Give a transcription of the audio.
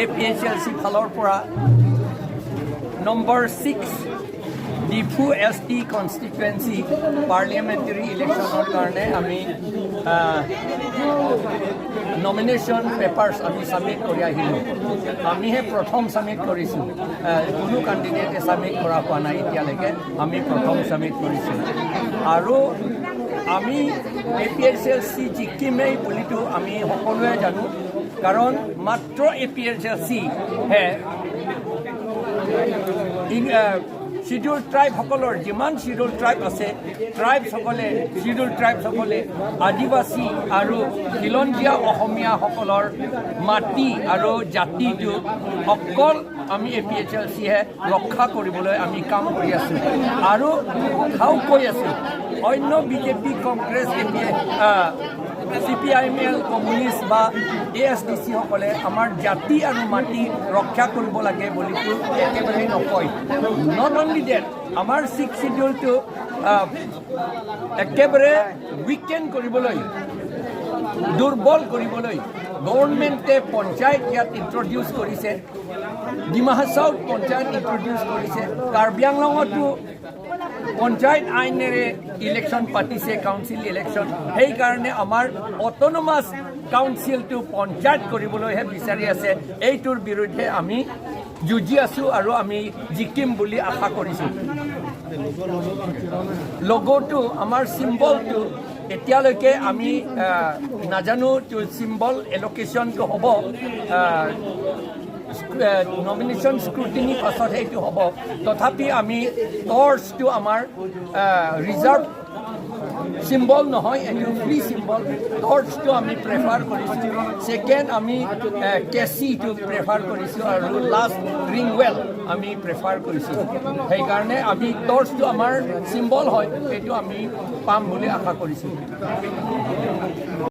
APHLC ফালৰ পৰা number 6 Diphu ST constituency parliamentary ইলেকশ্যনৰ কাৰণে আমি নমিনেশ্যন পেপাৰ্ছ আমি ছাবমিট কৰি আহিলোঁ। আমিহে প্ৰথম ছাবমিট কৰিছোঁ। কোনো কেণ্ডিডেটে ছাবমিট কৰা হোৱা নাই এতিয়ালৈকে। আমি প্ৰথম ছাবমিট কৰিছোঁ আৰু আমি এপিএইচএলচি জিকিমেই বুলিতো আমি সকলোৱে জানো, কাৰণ মাত্ৰ এপিএইচএলচিহে চিডিউল ট্ৰাইবসকলৰ, যিমান চিডিউল ট্ৰাইব আছে, ট্ৰাইবসকলে, চিডিউল ট্ৰাইবসকলে, আদিবাসী আৰু খিলঞ্জীয়া অসমীয়াসকলৰ মাটি আৰু জাতিটো অকল আমি এপিএইচএলচিহে ৰক্ষা কৰিবলৈ আমি কাম কৰি আছোঁ আৰু কথাও কৈ আছোঁ। অন্য BJP, Congress, AP, CPIML, communist বা এএছডিচিসকলে আমাৰ জাতি আৰু মাটি ৰক্ষা কৰিব লাগে বুলিতো একেবাৰেই নকয়। Not only date, আমাৰ ছিক্স চিডিউলটো একেবাৰে উইকেন কৰিবলৈ, দুৰ্বল কৰিবলৈ গভৰ্ণমেণ্টে পঞ্চায়ত ইয়াত ইণ্ট্ৰডিউচ কৰিছে, ডিমা হাছাওত পঞ্চায়ত ইণ্ট্ৰডিউচ কৰিছে, কাৰ্বি আংলঙতো পঞ্চায়ত আইনেৰে ইলেকশ্যন পাতিছে, কাউন্সিল ইলেকশ্যন। সেইকাৰণে আমাৰ অট'নমাছ কাউন্সিলটো পঞ্চায়ত কৰিবলৈহে বিচাৰি আছে। এইটোৰ বিৰুদ্ধে আমি যুঁজি আছোঁ আৰু আমি জিকিম বুলি আশা কৰিছোঁ। লগ'টো, আমাৰ চিম্বলটো এতিয়ালৈকে আমি নাজানো। চিম্বল এল'কেশ্যনটো হ'ব, নমিনেশ্যন স্ক্ৰুটিনি পাছত সেইটো হ'ব। তথাপি আমি টৰ্চটো আমাৰ ৰিজাৰ্ভ চিম্বল নহয়, এইটো ফ্ৰী চিম্বল। টৰ্চটো আমি প্ৰেফাৰ কৰিছোঁ। ছেকেণ্ড আমি কেচিটো প্ৰেফাৰ কৰিছোঁ আৰু লাষ্ট ৰিংৱেল আমি প্ৰেফাৰ কৰিছোঁ। সেইকাৰণে আমি টৰ্চটো আমাৰ চিম্বল হয়, সেইটো আমি পাম বুলি আশা কৰিছোঁ।